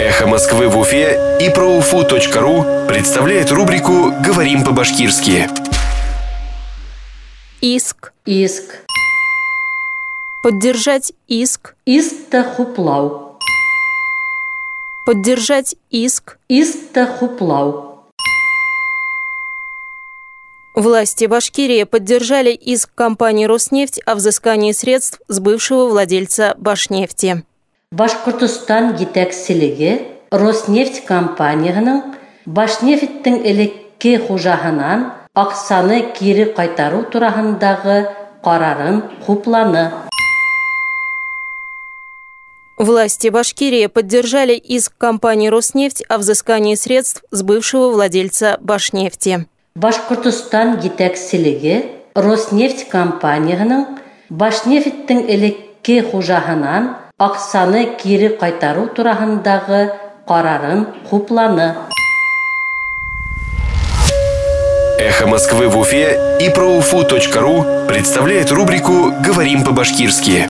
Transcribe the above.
Эхо Москвы в Уфе и проуфу.ру представляет рубрику «Говорим по-башкирски». Иск. Иск. Поддержать иск. Искты хуплау. Поддержать иск. Искты хуплау. Власти Башкирии поддержали иск компании «Роснефть» о взыскании средств с бывшего владельца «Башнефти». Башҡортостан етәкселеге Роснефть компанияһының Башнефттең элекке хужаһынан аҡсаны кире ҡайтарыу тураһындағы ҡарарын хупланы. Власти Башкирии поддержали иск компании «Роснефть» о взыскании средств с бывшего владельца «Башнефти». Башҡортостан етәкселеге Роснефть компанияһының Башнефттең элекке хужаһынан аҡсаны кире ҡайтарыу тураһындағы ҡарарын хупланы. Эхо Москвы в Уфе и проуфу.ру представляет рубрику «Говорим по-башкирски».